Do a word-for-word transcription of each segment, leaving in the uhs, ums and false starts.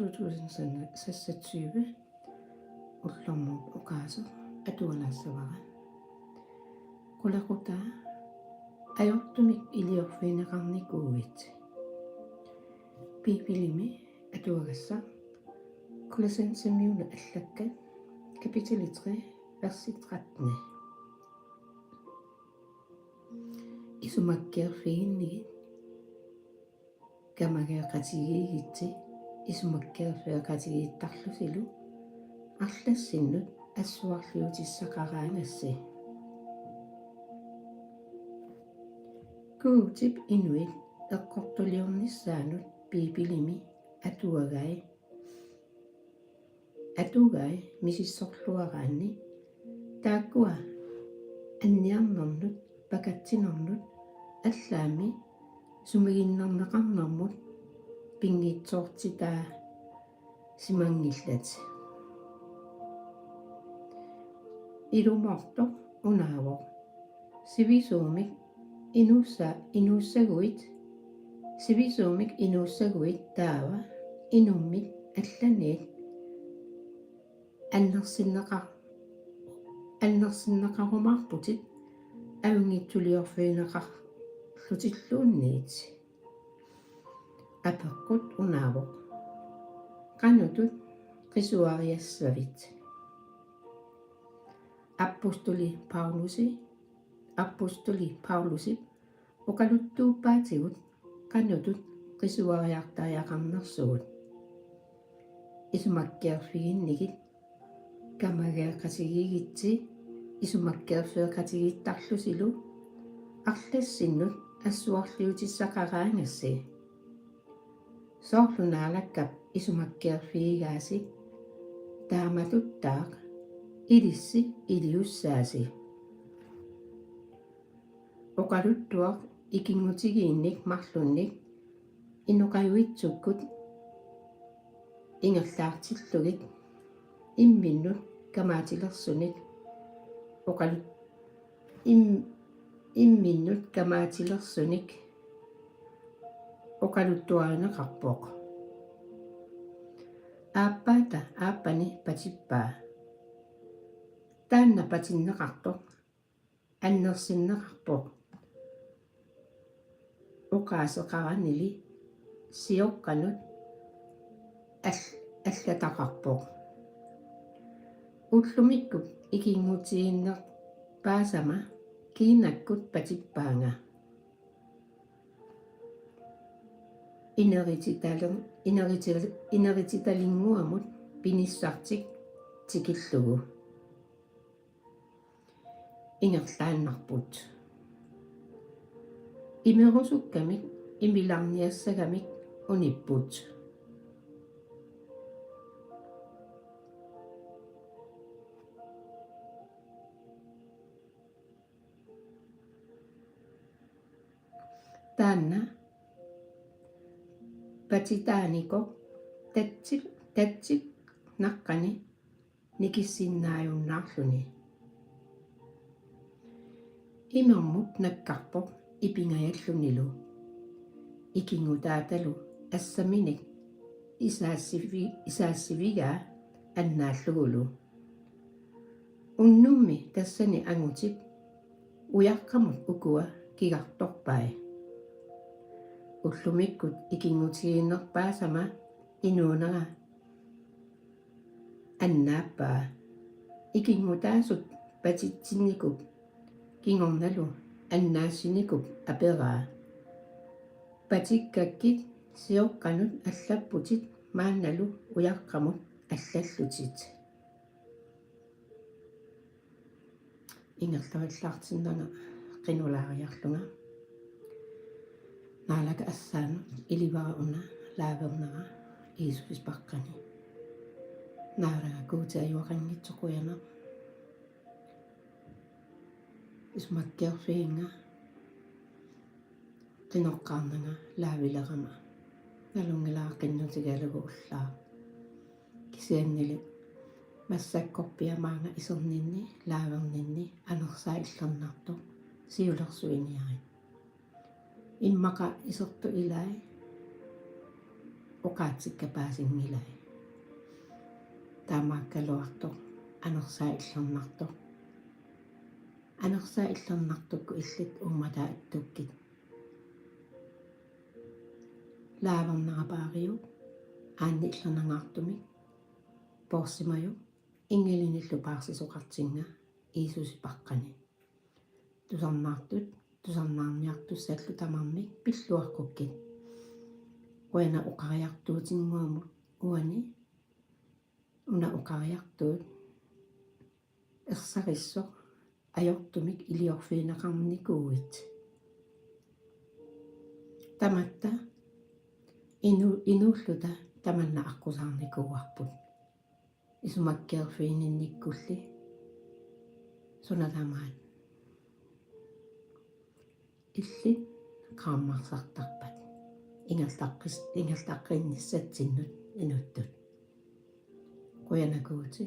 to tusind seksogtyve, ullormut oqaaseq atualaassavara. Qulequtaa: Ajortumik iliorfigineqarnikuuit. Biibilimi atuagassaq Kolossensimiunut allakkat, kapitali tre, versi tretten. Isumakkeerfiginnigit kamageeqatigiigitsi isumakkeerfeeqatigiittarlusilu arlassinnut assuarliutissaqaraangassi. Guutip inuit eqqortuliornissaanut Biibilimi atuagai atugai misissorluaraanni taakkua anniarnernut, pakatsinermut allaammi sumiginnarneqarnermut pinngitsoortitaasimanngillat. Ilumoortoq unaavoq: Sivisuumik inuussa-, inuussaguit, sivisuumik inuussaguit taava inummit allaniit annersinneqar-, annersinneqarumaarputit ajunngitsuliorfigineqarlutilluunniit. Apeqqut unaavoq: Qanoq qisuariassavit? Apostoli Paulusi, apostoli Paulusip oqaluttuuppaatigut qanoq qisuariartariaqarnersugut. Isumakkeerfiginnigit kamageeqatigiigitsi isumakkeerfeeqatigiittarlusilu arlassinnut assuarliutissaqaraangassi. Soorlu Naalakkap isumakkeerfigigaasi taamatuttaaq ilissi iliussaasi. Oqaluttuaq ikinngutigiinnik marlunnik inoqajuitsukkut ingerlaartillugit imminnut kamaatilersunik oqalut-, im-, imminnut kamaatilersunik oqaluttuarineqarpoq. Aappaata aappani patippaa. Taanna patinneqartoq annersinneqarpoq oqaaseqaranili sioqqanut al-, allataqarpoq. Ullumikkut ikinngutigiinnerpaasama kiinakkut patippaanga. Inerititali-, ineriti-, inerititalinnguamut pinissartik tikillugu ingerlaannarput. Imerusukkamik imilaarniassagamik unipput. Taanna patitaanikoq tatsip, tatsip naqqani nikissinnaajunnaarluni. Imermut nakkarpoq ipingajallunilu. Ikinngutaatalu assaminik isaassivi-, isaassivigaa annaallugulu. Unnummi tassani angutip ujaqqamut ukua kigartorpai. Ullumikkut ikinngutigiinnerpaasama inuunera annaappaa. Ikinngutaasut patitsinnikup kingornalu annaassinnikup aperaa: Patikkakkit sioqqanut allapputit maannalu ujaqqamut allallutit. Ingerlavallaartinnanga qinulaariarlunga. Naalakka assaanut ilivara una laavernera Jiisusipaqqani. Naalagaq Guuti ajuaqanngitsoq qujanaq. Isumakkeerfiginnga qinoqqaarnanga laavilerama. Nalunngilara qinnutigalugu ullaaq. Kisiannili massakkorpiaq maanga iserninni laaverninni anersaa illernartoq siulersuiniarit. Immaqa isertut ilai oqaatsikka paasinngilai. Taamaakkaluartoq anersaat illernartoq. Anersaat illernartukkut illit uummataa attukkit. Laavernerpaariuk, aanni illernangaartumik poorsimajuk, ingalinillu paarsisoqartinnga Jiisusi paqqani. Tusarnaartut, tusarnaarniartussallu tamarmik pilluaqqukkit. Qujanaq oqariartuutinnguamut uani, una oqariartuut ersarissoq ajortumik iliorfigineqarnikuuit. Tamatta inu-, inuulluta tamanna aqqusaarnikuuarput. Isumakkeerfiginninnikkulli suna tamaat illit qaammarsartarpat. Ingerlaqqis-, ingerlaqqinnissatsinnut inuttut. Qujanaq Guuti,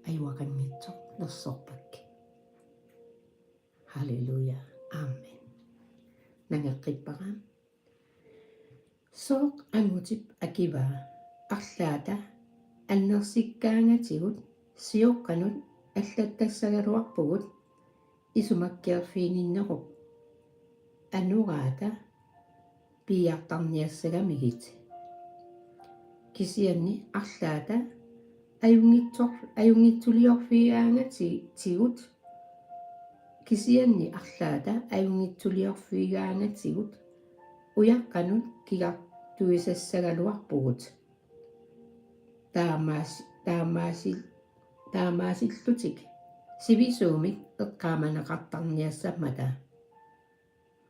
ajuaqanngitsoq nersorpakkit. Halleluja. Amen. Nangeqqippara. Sooq angutip akivaa? Arlaata annersikkaangatigut sioqqanut allattassagaluarpugut isumakkeerfigininnerup anoraata piiartarniassagamigit. Kisianni arlaata ajunngitsor-, ajunngitsuliorfigaangati-, tigut, kisianni arlaata ajunngitsuliorfigaangatigut ujaqqanut kigartuisassagaluarpugut. Taamaas-, taamaasil-, taamaasillutik sivisuumik eqqaamaneqartarniassammata.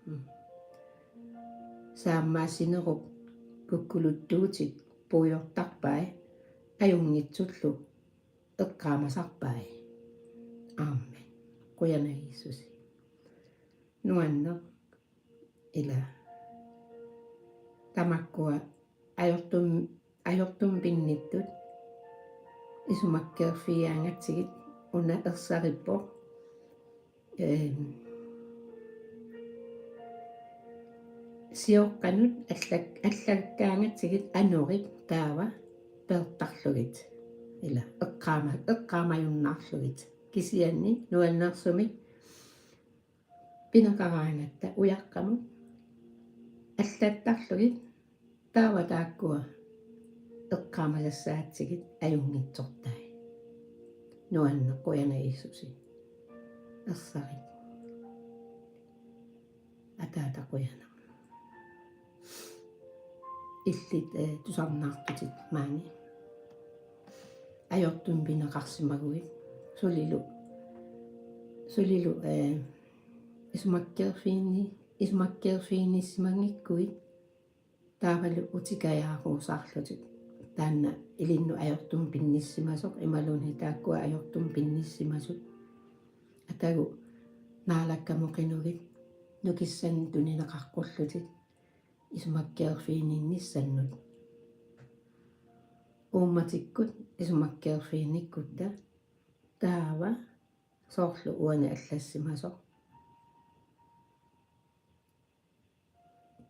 Mm. Saammaassinerup kukkuluttuutit puigortarpai, ajunngitsullu eqqaamasarpai. Amen. Qujanaq Jiisusi. Nuanneq ila. Tamakkua ajortum-, ajortumik pinnittut isumakkeerfigigaangatsigit una ersarippoq. Ehm, sioqqanut allak-, allakkaangatsigit anorip taava peertarlugit. Ila eqqaama-, eqqaamajunnaarlugit. Kisianni nuannersumik pineqaraangatta ujaqqamut allattarlugit taava taakkua eqqaamasassaatsigit ajunngitsortai. Nuanneq, qujanaq Jiisusi. Ersarit. Ataata qujanaq. Illit, eh, tusarnaartutit maani. Ajortumik pineqarsimaguit. Sulilu. Sulilu, eh, isumakkeerfiginni-, isumakkeerfiginissimanngikkukku taavalu utikajaaruusaarlutit. Taanna ilinnut ajortumik pinnissimasoq imaluunniit taakkua ajortumik pinnissimasut. Atagu Naalakkamut qinugit nukissannik tunineqaqqullutit isumakkeerfiginnissannut. Uummatikkut isumakkeerfiginikkutta taava soorlu uani allassimasoq.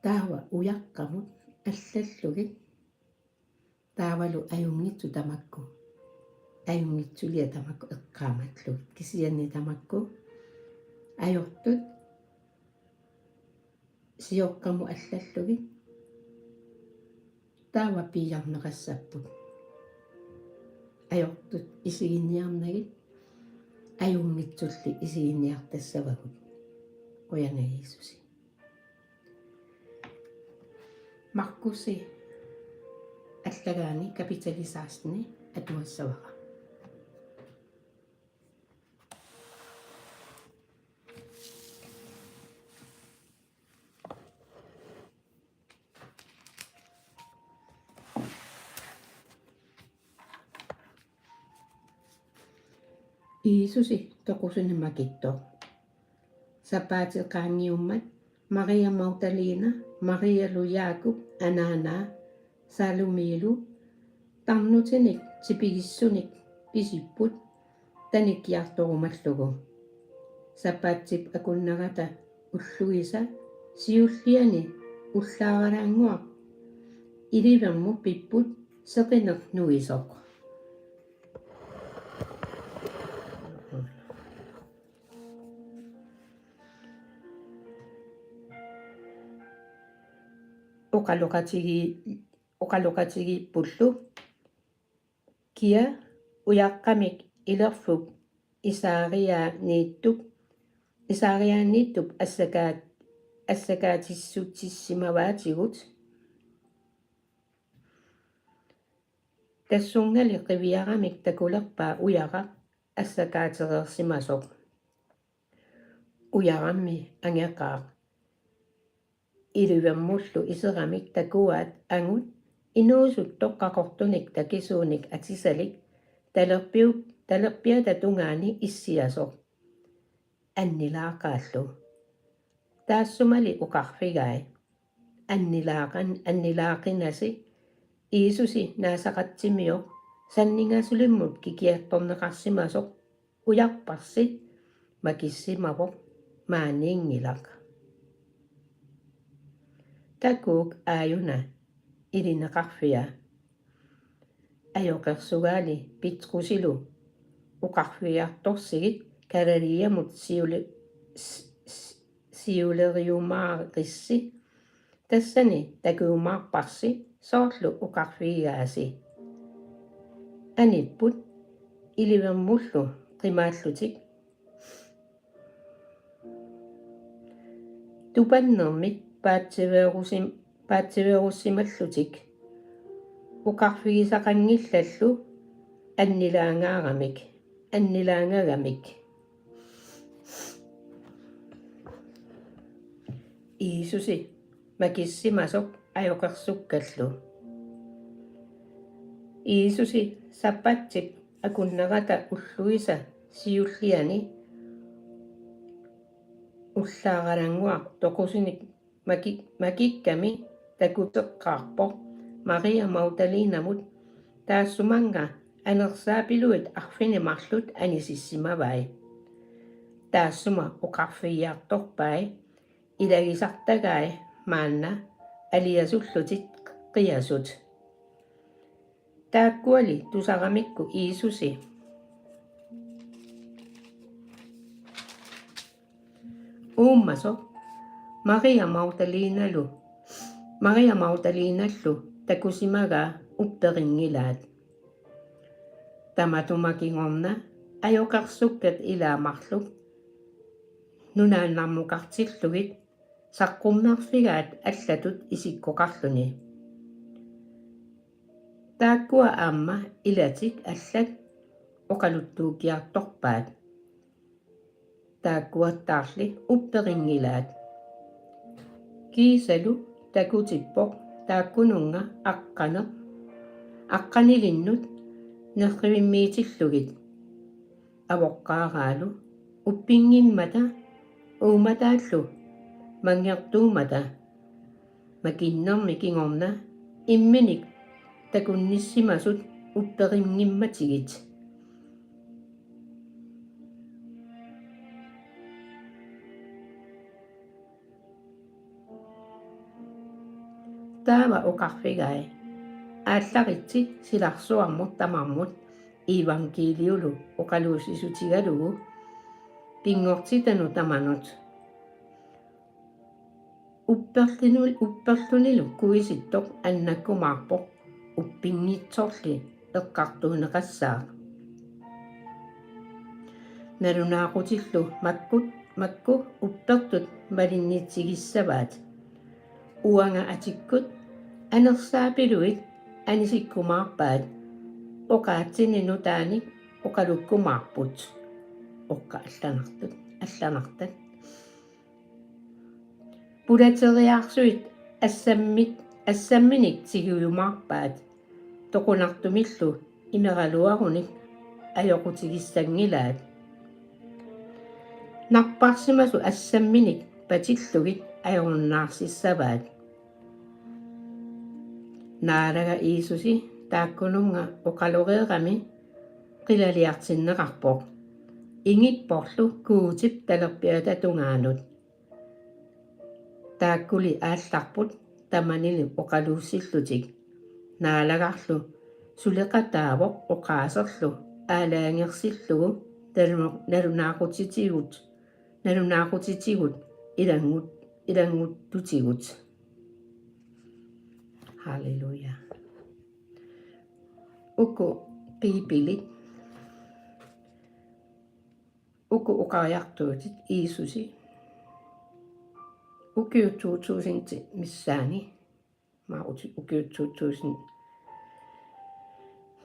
Taava ujaqqamut allallugit. Taavalu ajunngitsut tamakku. Ajunngitsuliat tamakku eqqaamallugit. Kisianni tamakku ajortut sioqqamut allallugit. Taava piiarneqassapput. Ajortut isiginiarnagit, ajunngitsulli isiginiartassavagut. Qujanaq Jiisusi. Markusi allagaani kapitali seksten atuassavara. Jiisusi toqusunik makittoq. Sapaatip qaangiummat Maria Magdalena, Marialu Jaakup anaanaa Salomilu tarnutinik tipigissunik pisipput tanikkiartorumallugu. Sapaatip akunnerata ulluisa siulliani ullaaralaannguaq Ilivermut pipput seqineq nuisoq. Oqaloqatigi-, oqaloqatigiippullu kia ujaqqamik ilerfuk isaariaaniittup, isaariaaniittup assakaat-, assakaatissutissimavaatigut. Tassungali qiviaramik takulerpaa ujaraq assakaatereersimasoq. Ujarammi angeqaaq. Ilivermullu iseramik takuaat angut inuusuttoq qaqortunik takisuunik atisalik talerpiu-, talerpiata tungaani issiasoq. Annilaaqaallu. Taassumali oqarfigai: Annilaaqan-, annilaaqinasi Jiisusi Nazaretsimioq sanningasulimmut kikiattorneqarsimasoq ujarparsi makissimavoq maaniinngilaq. Takuuk aajuna ilineqarfia. Ajoqersugaali Petrusilu oqarfigiartorsigit Galilejamut siuli-, s-, s-, siuleriumaarissi. Tassani takujumaarparsi soorlu oqarfigigaasi. Anipput ilivermullu qimaallutik tupannermik paatsiveerusim-, paatsiveerussimallutik oqarfigisaqanngillallu annilaangaaramik, annilaangagamik. Jiisusi makissimasoq ajoqersukkallu. Jiisusi sappatsip akunnerata ulluisa siulliani ullaaralannguaq toqusinik maki-, makikkami takuteqqaarpoq Maria Magdalenamut taassumannga anersaapiluit arfineq-marluk anisissimavai. Taassuma oqarfigiartorpai: Ilagisartagai maanna aliasullutit qiasut. Taakkuali tusaramikku Jiisusi uummasoq Maria Magdalenalu, Maria Magdalenallu takusimagaa upperinngilaat. Tamatuma kingorna ajoqersukkat ilaa marluk nunaannarmukartillugit saqqummerfigaat allatut isikkoqarluni. Taakkua aamma ilatik allat oqaluttuukkiartorpaat. Taakkuattaarli upperinngilaat. Kiisalu takutippoq taakkununnga aqqaneq, aqqanilinnut nerrivimmiitillugit. Avoqqaaraalu uppinngimmata uummataallu manngertuummata makinnermi kingorna imminik takunnissimasut upperinngimmatigit. Taava oqarfigai: Aallaritsi silarsuarmut tamarmut iivangkiiliulu oqaluussisutigalugu pinngortitanut tamanut. Upperlinu-, upperlunilu kuisittoq annakkumaarpoq uppinngitsorli eqqartuunneqassaaq. Nalunaaqutillu makkut, makku uppertut malinnitsigissavaat. Uanga atikkut anersaapiluit anisikkumaarpaat. Oqaatsinni nutaanik oqalukkumaarput. Oqqa allanartut, allanartat. Pulateriaarsuit assammit-, assamminik tigujumaarpaat. Toqunartumillu imeraluarunik ajoqutigissanngilaat. Napparsimasut assamminik patillugit ajorunnaarsissavaat. Naalaga Jiisusi taakkununnga oqaloreerami qilaliartinneqarpoq. Ingipporlu Guutip talerpiata tungaanut. Taakkuli aallarput tamanili oqaluussillutik. Naalagarlu suleqataavoq oqaaserlu aalajangersillugu nalu-, nalunaaqutitigut, nalunaaqutitigut ilanngut-, ilannguttutigut. Halleluja. Uku Biibilit, uku oqariartuutit Jiisusi ukiut to tusind missaani, ma uti-, ukiut to tusind,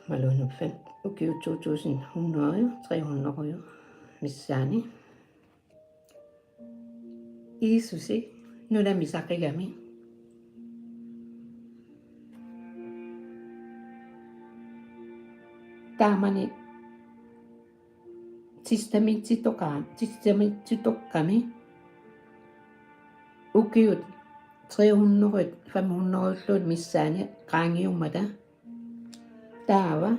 maluunuppat, ukiut to tusind hundrede, tre hundrede missaani. Jiisusi nunami saqigami. Taamani testamentitoqqa-, testamentitoqqami ukiut tre hundrede, fem hundrede missaani qaangiummata. Taava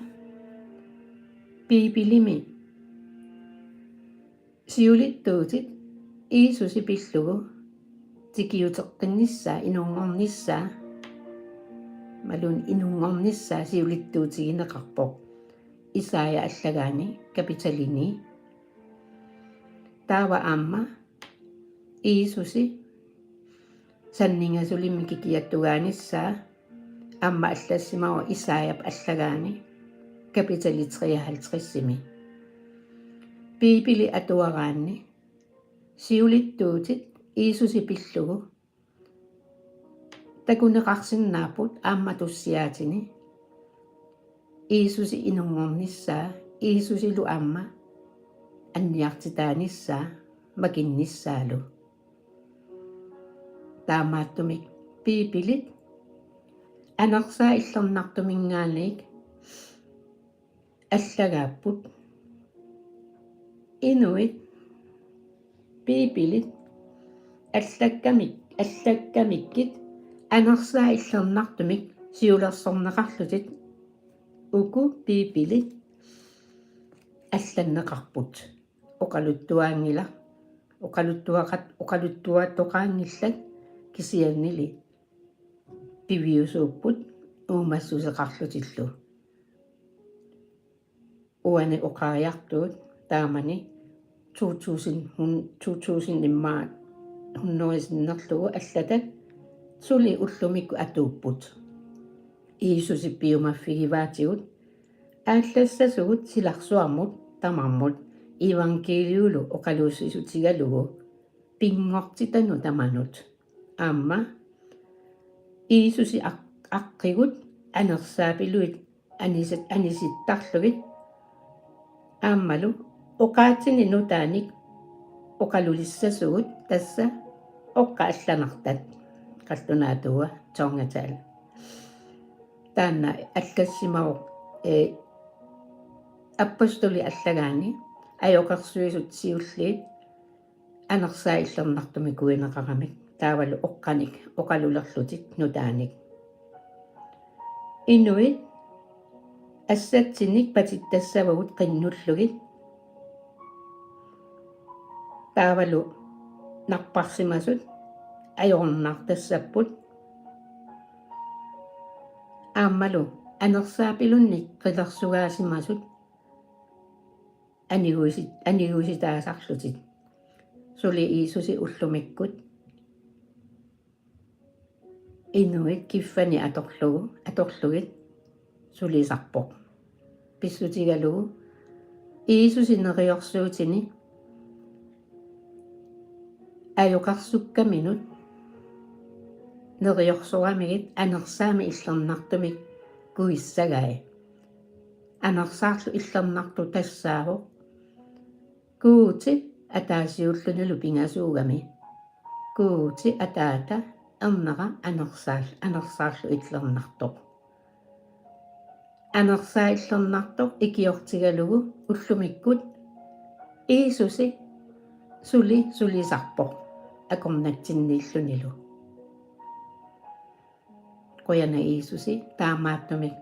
Biibilimi siulittuutit Jiisusi pillugu tikiuteqqinnissaa, inunngornissaa, imaluunniit inunngornissaa siulittuutigineqarpoq Esaja allagaani kapitalini. Taava aamma Jiisusi sanningasulimmi kikiattugaanissaa aamma allassimavoq Esajap allagaani kapitali treoghalvtredsimi. Biibili atuaraanni siulittuutit Jiisusi pillugu takuneqarsinnaapput aamma tussiaatini Jiisusi inunngornissaa, Jiisusilu aamma anniartitaanissaa makinnissaalu. Taamaattumik Biibilit Anersaat Illernartuminngaanniit allagaapput. Inuit Biibilit allakkamik-, allakkamikkit Anersaat Illernartumik siulersorneqarlutik uku Biibilit allanneqarput. Oqaluttuaanngilaq, oqaluttuaqat-, oqaluttuatoqaanngillat kisiannili piviusuupput uumassuseqarlutillu. Uani oqariartuut taamani to tusind hun-, to tusind immaqa hundrede sinnerlugu allatat suli ullumikkut atuupput. Jiisusip piumaffigivaatigut aallassasugut silarsuarmut tamarmut iivangkiiliulu oqaluussisutigalugu pinngortitanut tamanut. Aamma Jiisusi aq-, aqqigut anersaapiluit anisat-, anisittarlugit aammalu oqaatsinik nutaanik oqalulissasugut tassa oqqat allanartat qallunaatuua tungatal. Taanna allassimavoq, ee, Apostoli Allagaani ajoqersuisut siulliit Anersaat Illernartumik kuineqaramik taavalu oqqanik oqalulerlutik nutaanik. Inuit assatsinik patittassavagut qinnullugit. Taavalu napparsimasut ajornartassapput. Aammalu anersaapilunnik qilersugaasimasut aniguisi-, aniguisitaasarlutik. Suli Jiisusi ullumikkut inuit kiffanik atorlugu, atorlugit sulisarpoq. Pissutigalugu Jiisusi neriorsuutini ajoqersukkaminut neriorsoramigit Anersaamik Illernartumik kuissagai. Anersaarlu Illernartoq tassaavoq Guuti ataasiullunilu pingasuugami. Guuti Ataata, Ernera, Anersaal-, Anersaarlu Illernartoq. Anersaat Illernartoq ikiortigalugu ullumikkut Jiisusi suli sulisarpoq akornatsinniillunilu. Qujanaq Jiisusi, taamaattumik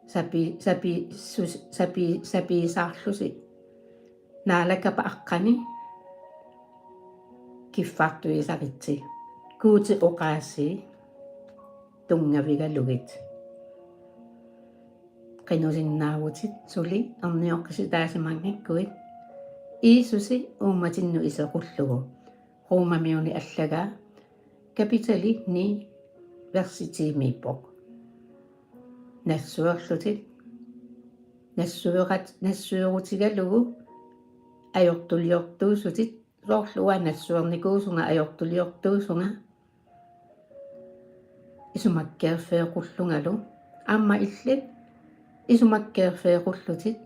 sapi-, sapi-, sus-, sapi-, sapiisaarlusi Naalakkersuisut aqqani kiffartuisaritsi. Guutip oqaasii tunngavigalugit. qinusinnaavutit suli ernioqqissitaasimanngikkuit Jiisusi uummatinnut isequllugu. Romamiunit allagaa kapitali ni versi ti-miippoq. Nassuerlutit, nassuerat-, nassuerutigalugu ajortuliortuusutit, soorlu uanga nassuernikuusunga ajortuliortuusunga, isumakkeerfeequllungalu, aamma illit isumakkeerfeequllutit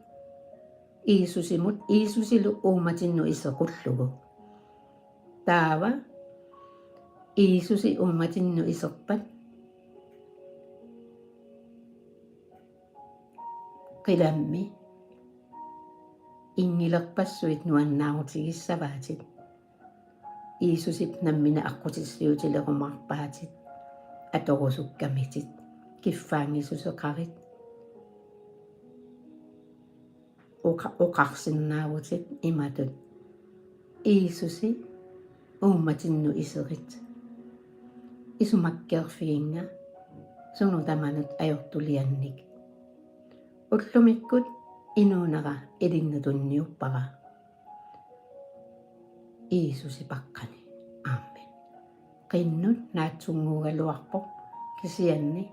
Jiisusimut, Jiisusilu uummatinnut isequllugu. Taava Jiisusi uummatinnut iserpat qilammi inngilerpassuit nuannaarutigissavaatit. Jiisusip nammineq aqqutissiuutilerumaarpaatit, atorusukkamitit, kiffaanngissuseqarit, oqa-, oqarsinnaavutit imatut: Jiisusi, uummatinnut iserit. Isumakkeerfiginnga sunut tamanut ajortuliannik. Ullumikkut inuunera ilinnut tunniuppara. Jiisusi paqqani. Amen. Qinnut naatsunnguugaluarpoq, kisianni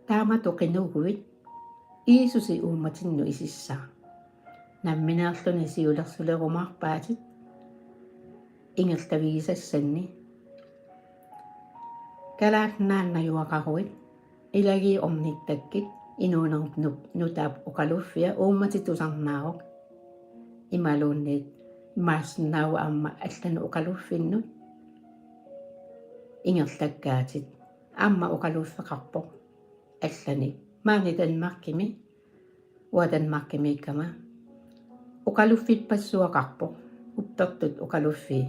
taamatut qinuguit Jiisusi uummatinnut isissaaq. Nammineerluni siulersulerumaarpaatit ingerlavigisassanni. Kalaallit Nunaannajuaqaruit, ilagiit ornittakkit, inuunerup nup-, nutaap oqaluffia uummatit tusarnaaruk. Imaluunniit imaassinnaavoq aamma allanut oqaluffinnut ingerlakkaatit. Aamma oqaluffeqarpoq allanik. Maani Danmarkimi, uanga Danmarkimiikkama, oqaluffippassuaqarpoq, uppertut oqaluffii,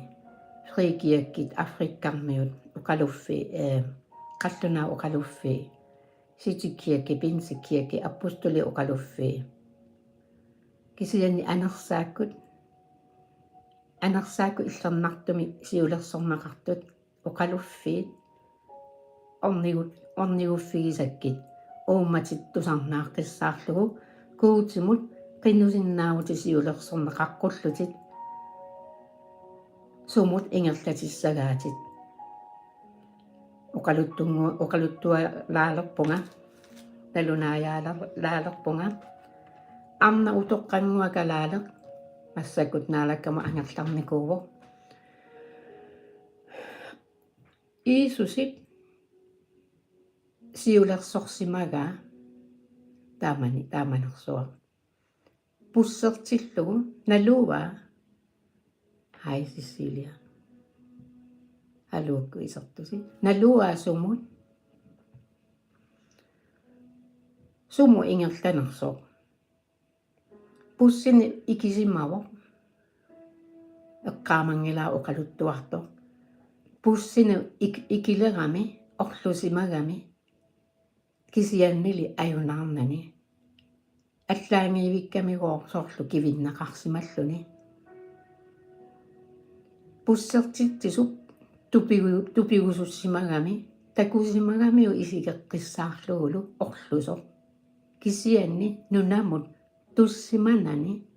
Frikirkit, Afrikkarmiut oqaluffii, eh, qallunaat oqaluffii, Citykirke, Pinsekirke, Apostolip oqaluffii. Kisianni anersaakkut, anersaakkut illernartumik siulersorneqartut oqaluffiit ornigu-, orniguffigisakkit uummatit tusarnaaqqissaarlugu Guutimut qinusinnaavutit siulersorneqaqqullutit sumut ingerlatissagaatit. Oqaluttunngu-, oqaluttualaalerpunga, nalunaajaala-, laalerpunga, arnaq utoqqannguaq kalaaleq, massakkut Naalakkamut angerlarnikuuvoq. Jiisusip siulersorsimagaa taamani, taamanersuaq. Bussertillugu naluaa. Hej, Cecilia. Aluukkut isertusi. Naluaa sumut? Sumut ingerlanersoq? Bussini ikisimavoq. Eqqaamanngilaq oqaluttuartoq. Bussini ik-, ikilerami, orlusimagami, kisiannili ajunaarnani. Allaanngivikkamigooq soorlu kivinneqarsimalluni. Bussertitsisup tupigu-, tupigusussimagami, takusimagamiuk isikeqqissaarlugulu orlusoq. Kisianni nunamut tussimanani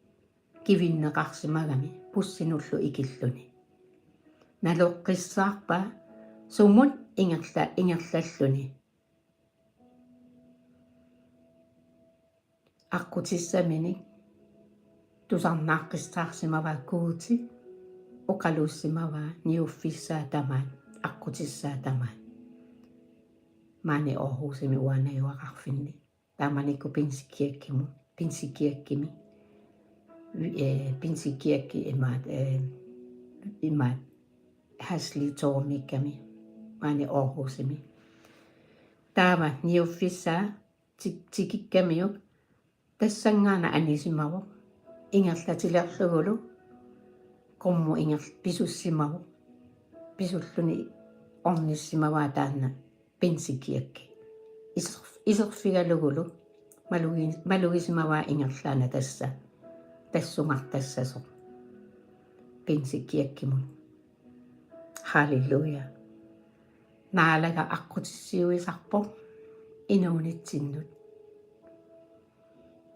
kivinneqarsimagami bussinullu ikilluni. Naloqqissaarpaa sumut ingerla-, ingerlalluni. Aqqutissaminik tusarnaaqqissaarsimavaa Guuti, oqalussimavaa niuffissaa tamaat, aqqutissaa tamaat. Maani Aarhusimi uanga najugaqarfinni. Taamanikkut Pinsekirkemut, Pinsekirkemi, eh, Pinsekirke imaat, eh, imaat Hasle Torvimiikkami, maani Aarhusimi. Taava niuffissaa ti-, tikikkamiuk tassanngaannaq anisimavoq. Ingerlatilerlugulu qummut inger-, pisussimavoq. Pisulluni ornissimavaa taanna Pinsekirke. Iser-, iserfigalugulu malugi-, malugisimavaa ingerlaannaq tassa. Tassungartassasoq Pinsekirkemut. Halleluja. Naalagaq aqqutissiuisarpoq inuunitsinnut.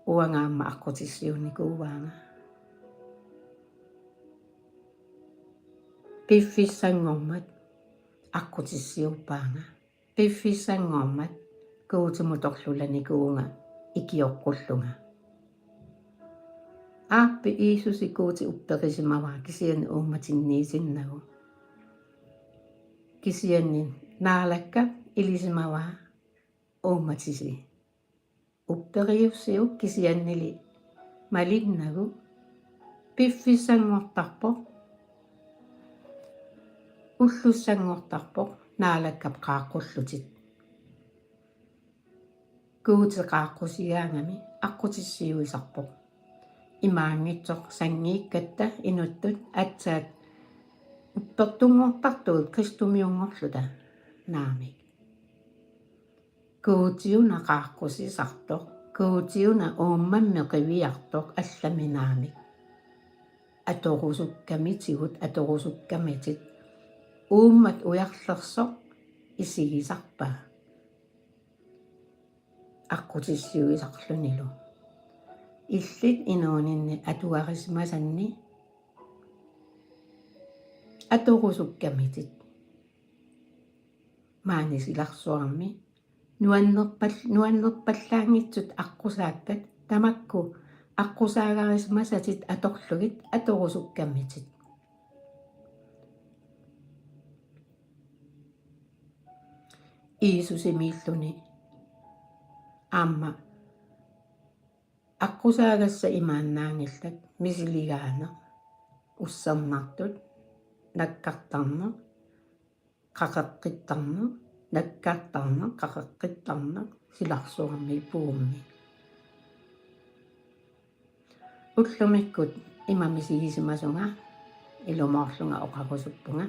Uanga aamma aqqutissiuunnikuuaanga. Piffissanngormat aqqutissiuppaanga. Piffissanngormat Guutimut torlulanikuuvunga ikioqqullunga. Aappi Jiisusi Guuti upperisimavaa kisianni uummatinniisinnagu. Kisianni Naalakkap ilisimavaa uummatisi. Upperiussiuk kisiannili malinnagu piffissanngortarpoq, ullussanngortarpoq Naalakkap qaaqqullutit. Guuti qaaqqusigaangami aqqutissiuisarpoq. Imaanngitsoq sanngiikkatta inuttut aatsaat uppertunngortartut kristumiunngorluta naamik. Guutiuna qaaqqusisartoq, Guutiuna uummammi qiviartoq allami naamik. Atorusukkamitigut, atorusukkamitit. Uummat ujarlersoq isigisarpaa. Aqqutissiuisarlunilu. Illit inuuninni atuarisimasanni atorusukkamitit. Maani silarsuarmi nuannerpal-, nuannerpallaanngitsut aqqusaakkat tamakku aqqusaagarisimasatit atorlugit atorusukkamitit. Jiisusimiilluni aamma aqqusaagassat imaannaanngillat: misiligaaneq, ussernartut, nakkartarneq, qaqeqqittarneq, nakkartarneq, qaqeqqittarneq silarsuarmi puummi. Ullumikkut ima misigisimasunga ilumoorlunga oqarusuppunga: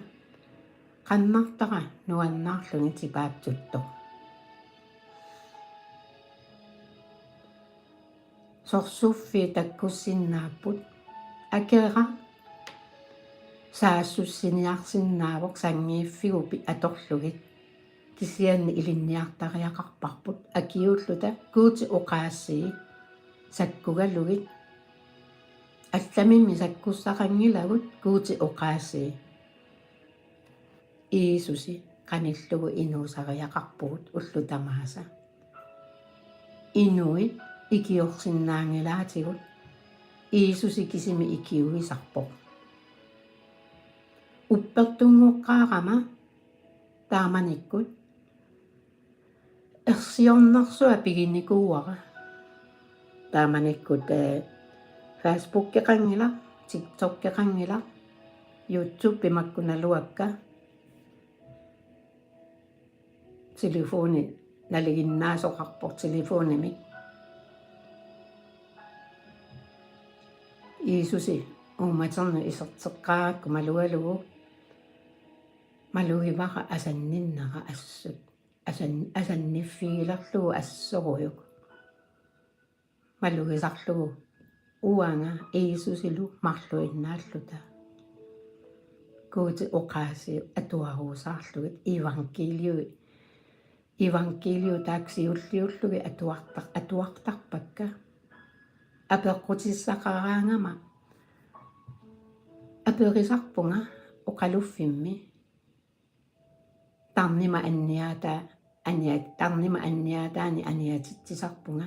Qannartara nuannaarluni tipaatsuttoq. Sorsuffiit takkussinnaapput. Akeraq saassussiniarsinnaavoq sanngiiffiup atorlugit. Kisianni ilinniartariaqarparput akiuulluta Guuti oqaasii sakkugalugit. Allamimmi sakkussaqanngilagut Guuti oqaasii. Jiisusi qanillugu inuusariaqarpugut ullut tamaasa. Inuit ikiorsinnaanngilaatigut Jiisusi kisimi ikiuisarpoq. Uppertunngoqqaarama taamanikkut ersiornersuaq piginikuuara. Taamanikkut, eh, Facebookeqanngilaq, TikTokeqanngilaq, YouTube makkunaluakka. Telefoni nalinginnaasoqarpoq telefonimi. Jiisusi uummaternut iserteqqaarakku malugalugu malugivara asanninnera assut. Asan-, asanniffigilerlugu assorujuk. Malugisarlugu uanga Jiisusilu marluinnaalluta. Guuti oqaasii atuaruusaarlugit evangeliu-, evangeliu taakku siulliullugit atuartar-, atuartarpakka. Apeqqutissaqaraangama aperisarpunga oqaluffimmi. Tarnima anniaata-, anniat-, tarnima anniaataani anniatitsisarpunga.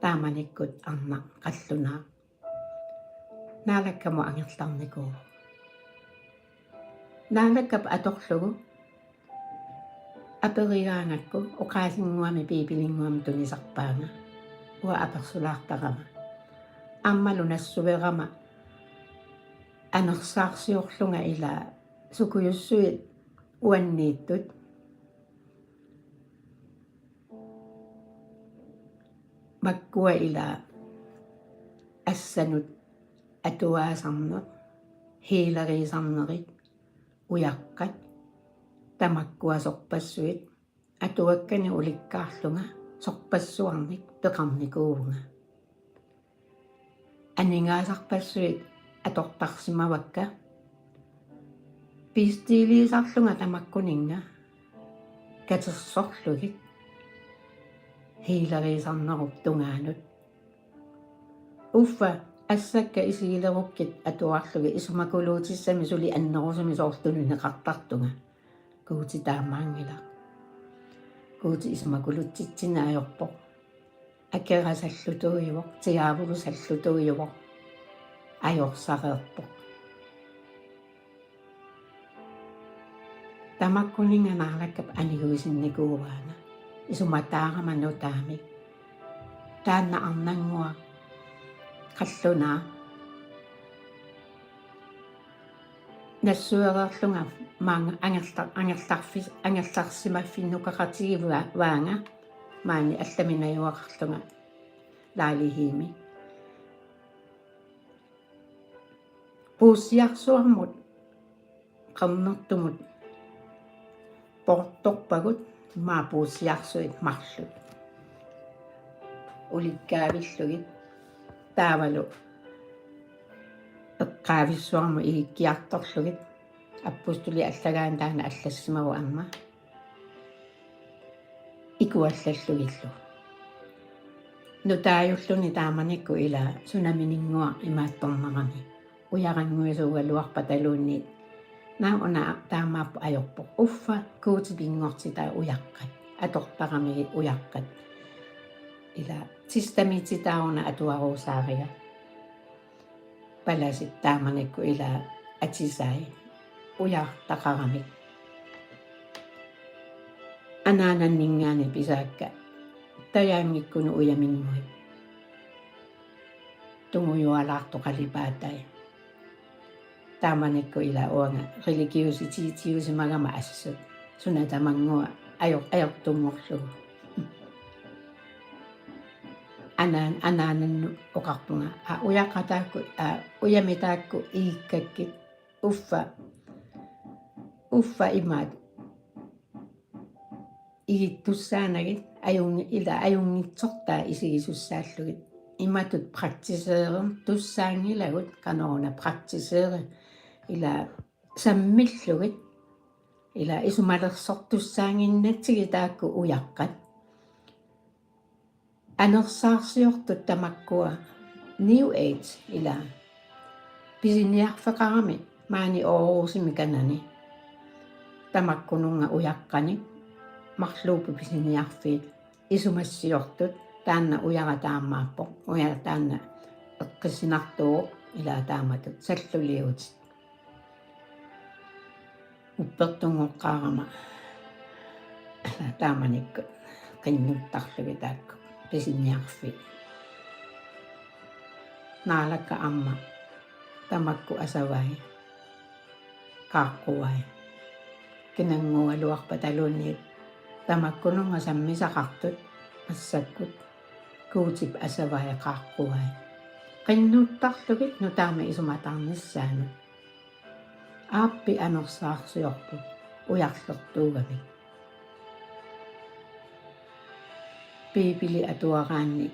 Taamanikkut arnaq qallunaaq Naalakkamut angerlarnikuuvoq. Naalakkap atorlugu aperigaangakku oqaasinnguamik Biibelinnguamik tunisarpaanga. Uanga apersulaartarama. Aammalu nassuerama anersaarsiorlunga ilaa sukujussuit uanniittut. Makkua ilaa assanut atuaasarneq, healeriisarnerit, ujaqqat, tamakkua sorpassuit, atuakkanik ulikkaarlunga sorpassuarnik peqarnikuuvunga. Aningaasarpassuit atortarsimavakka. Pistiiliisarlunga tamakkuninnga katersorlugit healeriisarnerup tungaanut Uffa assakka isigilerukkit atuarlugit isumakuluutissami suli annerusumik soorlu tunineqartartunga. Guuti taamaanngilaq. Guuti isumakulutsitsinneq ajorpoq. Akera sallutuujuvoq, tiaavulu sallutuujuvoq. Ajorsareerpoq. Tamakkuninnga Naalakkap aniguisinnikuuaana. Isumataarama nutaamik. Taanna arnannguaq qallunaaq. Nassuereerlunga maanga angerla-, angerlarfi-, angerlarsimaffinnukaqatigivaanga maani allami najugaqarlunga lejlighedimi. Puussiarsuarmut qernertumut poortorpagut, immaqa puussiarsuit marluk ulikkaavillugit, taavalu eqqaavissuarmut igikkiartorlugit, appustuliallagaani taanna allassimavoq aamma. Ikuallallugillu. Nutaajulluni taamanikkut ila sunamininnguaq imaattornerani. Ujarannguisuugaluarpataluunniit. Naak una taamaappoq ajorpoq. Uffa Guutip pinngortitaa ujaqqat. Atortaramigit ujaqqat. Ila testamentit taakku una atuaruusaariga. Palasit taamanikkut ila atisai ujartaqaramik. Anaananninngaanniit pisaakka tajaanngikkunut ujaminnguit. Tungujualaartoq qalipaatai. Taamanikkut ila uanga religiøsitetiusimagama assut. Suna tamannguaq ajor-, ajortunngorlugu. Anaan-, anaanannut oqarpunga: Aa, ujaqqat taakku, aa, ujamik taakku igikkakkit, uffa, uffa imaat igittussaanagit, ajungi-, ila ajunngitsortaa isigisussaallugit. Imatut praktiseertussaanngilagut, qanoruna praktiseeri, ila sammillugit, ila isumalersortussaannginnatsigit taakku ujaqqat. Anersaarsiortut tamakkua New Age ila pisiniarfeqarami maani Aarhusimi kanani. Tamakkununnga ujaqqanik marluupput pisiniarfiit isumassiortut, taanna ujara taamaappoq, ujara taanna eqqissinartuuvoq ila taamatut salluliutit. Uppertunngoqqaarama taamanikkut qinnuttarlugit taakku pisiniarfiit. Naalakka aamma tamakku asavai, qaaqquai. Kinannguugaluarpataluunniit tamakkununnga sammisaqartut massakkut Guutip asavai, qaaqquai. Qinnuttarlugit nutaamik isumataarnissaannut. Aappi anersaarsiorput ujarlertuugamik. Biibili atuaraanni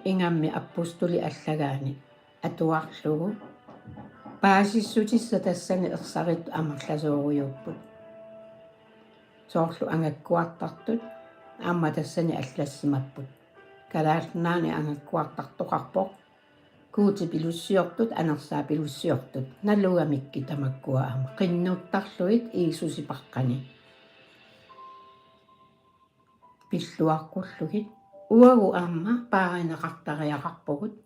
ingammik appustulit allagaanni atuarlugu paasissutissat tassani ersarittut amerlasoorujuupput. Soorlu angakkuartartut aamma tassani allassimapput. Kalaallit Nunaanni angakkuartartoqarpoq Guutip pilussiortut, anersaap pilussiortut. Nalugamikkit tamakkua aamma qinnuttarlugit Jiisusipaqqani. Pilluaqqullugit. Uagut aamma paarineqartariaqarpugut.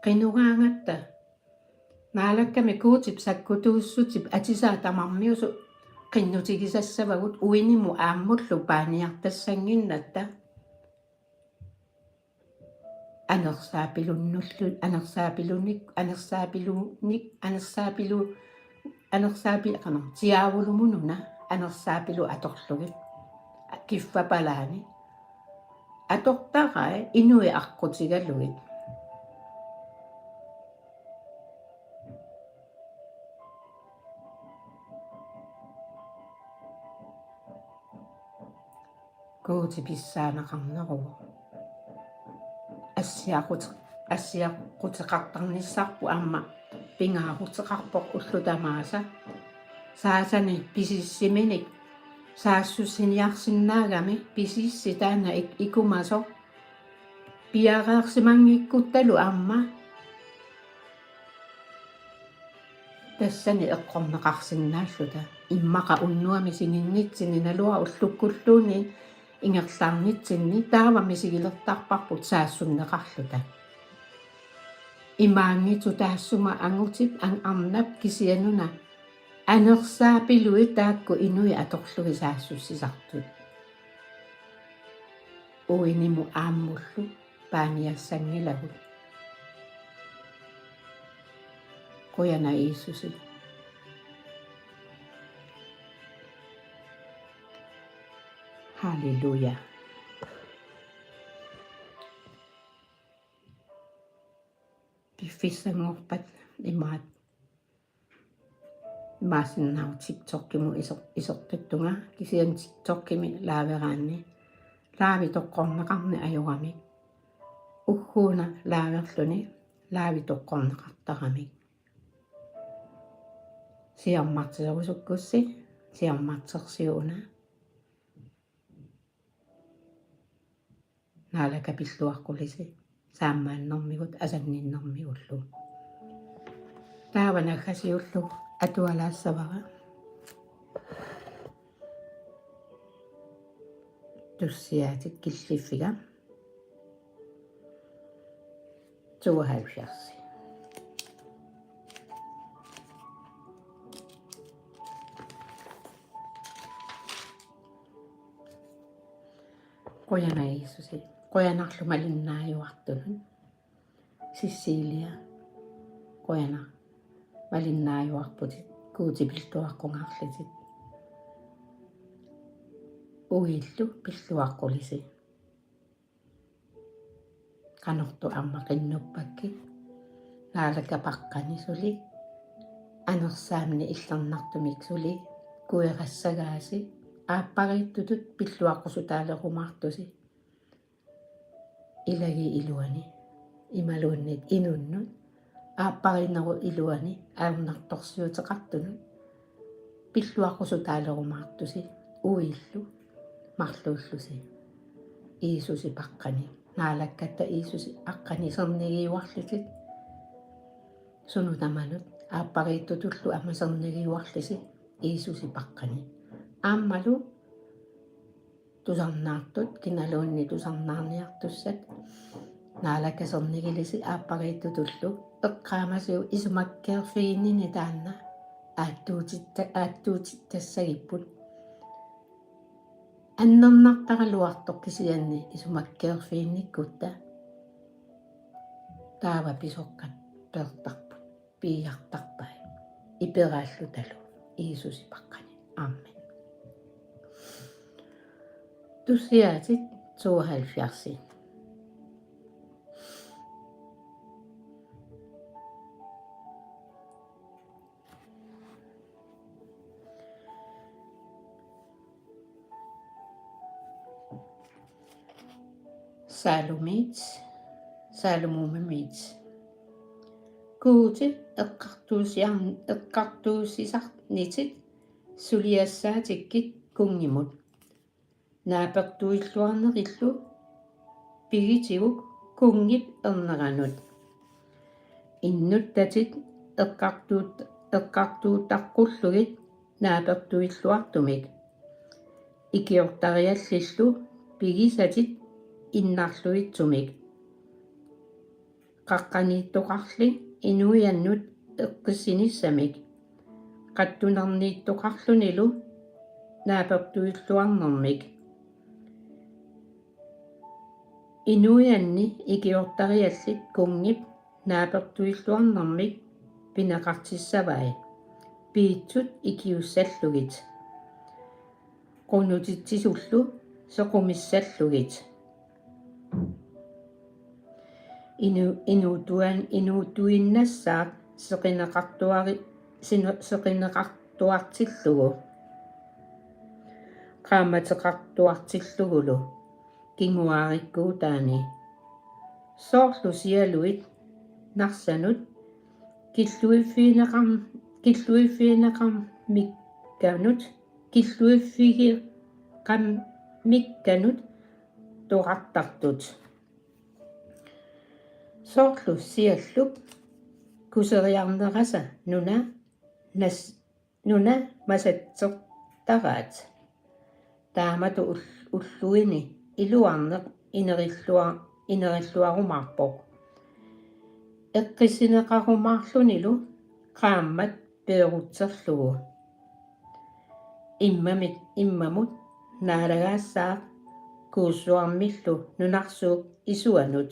Qinugaangatta Naalakkami Guutip sakkutuussutip atisaa tamarmiusoq qinnutigisassavagut, uinimut aammullu paaniartassannginnatta. Anersaapilunnullu, anersaapilunik, anersaapilunik, anersaapilu-, anersaapi-, qanoq, tiaavulumut una anersaapilu atorlugit. Kiffapalaani. Atortarai inuit aqqutigalugit. Guuti pissaaneqarneruvoq. Assiaqut-, assiaquteqartarnissarput aamma pingaaruteqarpoq ullut tamaasa. Saasani pisissiminik saassussiniarsinnaagami, pisissi taanna ik-, ikumasoq. Piareersimanngikkutta aamma tassani eqqorneqarsinnaalluta. Immaqa unnuami sininnitsinni naluara ullukkulluunniit ingerlaarnitsinni taava misigilertarparput saassunneqarluta. Imaanngitsoq taassuma angutit ang-, arnap kisiannuna anersaapilui taakku inuit atorlugit saassussisartut. Uinimut aammullu paaniassanngilagut. Qujanaq Jiisusi. Halleluja. Piffissanngorpat imaat. Imaassinnaavoq TikTokimut iser-, isertuttunga, kisianni TikTokimi live-eraanni live toqqorneqarneq ajoramik. Ugguuna live-erluni live toqqorneqartaramik. Siammarterusukkussi, siammartersiuk una. Naalakkat pilluaqqulisi saammaannermigut asanninnermigullu. Taava naggasiullugu atualaassavara. Tussiaatit killiffiga. Tooghalvfjerds. Qujanaq Jiisusi, qujanarlu malinnaajuartunut. Cecilia, qujanaq malinnaajuarputit, Guutip pilluaqqungaarlutit. Uillu pilluaqqulisi. Qanortut aamma qinnuppakkit, Naalakkat Paqqani suli, anersaammi illernartumik suli, kuerassagaasi, aappariittutut pilluaqqusutaalerumaartusi. Ilagiit iluani, imaluunniit inunnut, aappariinnerup iluani, ajornartorsiuteqartunut, pilluaqqusutaalerumaartusi, uillu, marluullusi. Jiisusi Paqqani, Naalakkatta Jiisusi Paqqani sernigiuarlutit. Sunut tamanut, aappariittutullu aamma sernigiuarlusi, Jiisusi Paqqani. Aammalu tusarnaartut, kinaluunniit tusarnaarniartussat, Naalakkat sernigilisi aappariittutullu, eqqaamasiuk isumakkeerfiginnini taanna aattuutitta-, aattuutittassagipput. Annernartaraluartoq kisianni isumakkeerfiginnikkutta taava pisoqqat peertarput. Piiartarpai. Iperaallutalu. Jiisusi Paqqani. Amen. Tussiaatit tooghalvfjerds. Salmit, Salmumimit. Guuti eqqartuusiarn-, eqqartuusisarnitit suliassaatikkit kunngimut. Naapertuilluarnerillu pigitiguk kunngip erneranut. Innuttatit eqqartuut-, eqqartuutaqqullugit naapertuilluartumik. Ikiortariallillu pigisatit innarluitsumik. Qaqqaniittoqarli inuiannut eqqissinissamik. Qattunerniittoqarlunilu naapertuilluarnermik. Inuianni ikiortariallit kunngip naapertuilluarnermik pineqartissavai, piitsut ikiussallugit, qunutitsisullu sequmissallugit. Inu-, inuutuan-, inuutuinnassaaq seqineqartuari-, sino-, seqineqartuartillugu, qaammateqartuartillugulu kinguaarikkuutaani. Soorlu sialuit narsanut killuiffigineqarm-, killuiffigineqarmikkanut, killuiffigeqarmikkanut toqartartut. Soorlu siallup kuseriarnerasa nuna nas-, nuna masatsertaraat. Taamatut ul-, ulluini iluarneq inerillua-, inerilluarumaarpoq. Eqqissineqarumaarlunilu qaammat peerutserlugu. Immamit, immamut naalagaassaaq Kuussuarmillu nunarsuup isuanut.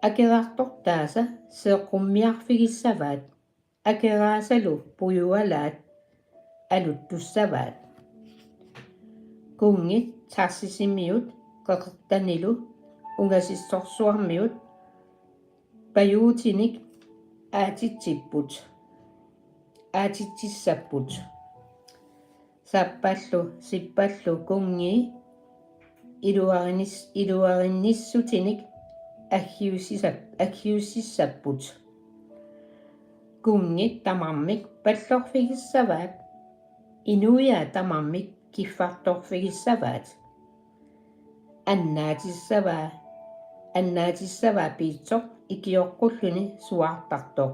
Akerartortaasa seeqqummiarfigissavaat, akeraasalu pujualaat aluttussavaat. Kunngit Tarsisimiut qeqertanilu ungasissorsuarmiut pajuutinik aatitsipput. Aatitsissapput. Sappallu, sippallu kunngii iluarinis-, iluarinnissutinik aggiussisap-, aggiussissapput. Kunngit tamarmik pallorfigissavaat. Inuiaat tamarmik kiffartorfigissavaat. Annaatissavaa, annaatissavaa piitsoq ikioqqulluni suaartartoq.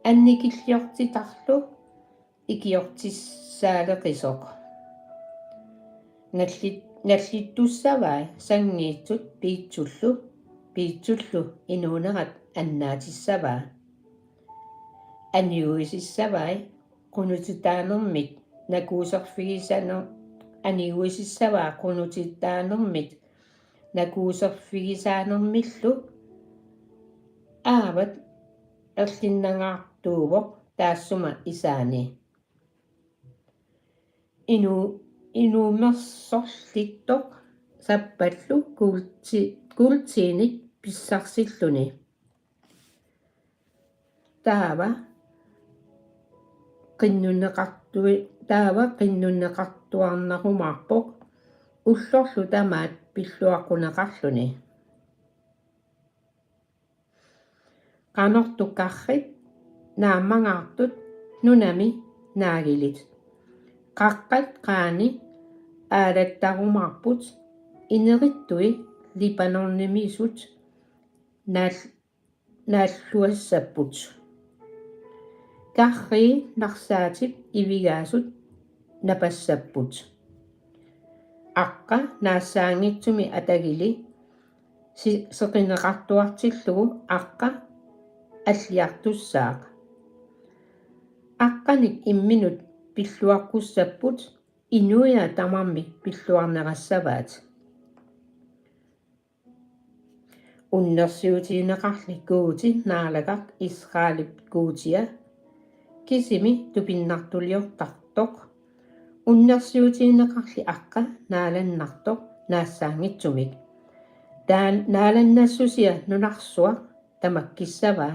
Annikilliortitarlu ikiortissaaleqisoq. Nallit-, nallittussavai sanngiitsut piitsullu, piitsullu inuunerat annaatissavaa. Aniguisissavai qunutitaanermit nakuuserfigisaner-, aniguisissavaa qunutitaanermit nakuuserfigisaanermillu aavat erlinnangaartuuvoq taassuma isaani. Inu-, inuumersorlittoq sappallu kuulti-, kuultiinik pissarsilluni. Taava qinnunneqartui-, taava qinnunneqartuarnerumaarpoq ullorlu tamaat pilluaqquneqarluni. Qanortoq karrit naammangaartut nunami naagilit. Qaqqat qaani aalattarumaarput inerittui Libanonimiisut naal-, naalluassapput. Karrii narsaatip ivigaasut napassapput. Aqqa naassaanngitsumi atagili si-, seqineqartuartillugu aqqa alliartussaaq. Aqqanik imminut pilluaqqussapput, inuiaat tamarmik pilluarnerassavaat. Unnersiutigineqarli Guuti Naalagaq, Israelip Guutia, kisimi tupinnartuliortartoq. Unnersiutigineqarli aqqa naalannartoq naassaanngitsumik. Taan-, naalannassusia nunarsuaq tamakkissavaa.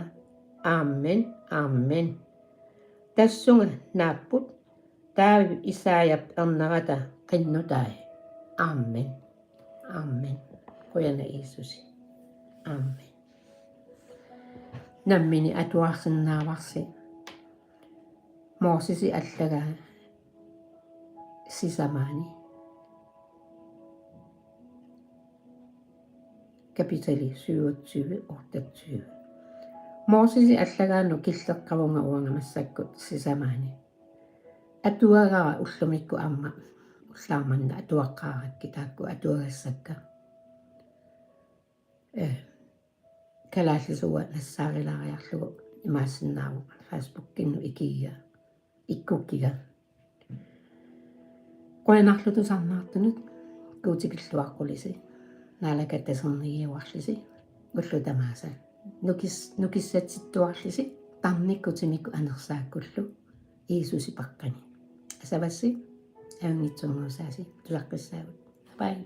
Amen, amen. Tassunga naapput taavip Isaiap ernerata qinnutai. Amen. Amen. Qujanaq Jiisusi. Amen. Nammineq atuarsinnaavarsi Mosesi allagaa sisamaani. Kapitali syvogtyve, otteogtyve. Mosesi allagaanut killeqavunga uanga massakkut sisamaani. Atuagara ullumikkut aamma ullaaq manna atuaqqaarakkit taakku atuagassakka. Eh, kalaallisut nassaarilaariarlugu imaassinnaavoq Facebookinnut ikigiga, ikkukkiga. Qujanarlu tusarnaartunut, Guuti pilluaqqulisi, Naalakkat tasernigiuarlisi, ullut tamaasa nukis-, nukissatsittuarlisi, tarnikkutimikkut anersaakkullu, Jiisusi paqqani. Asavassi, ajunngitsunnguusaasi, tusaqqissaagut. Bye.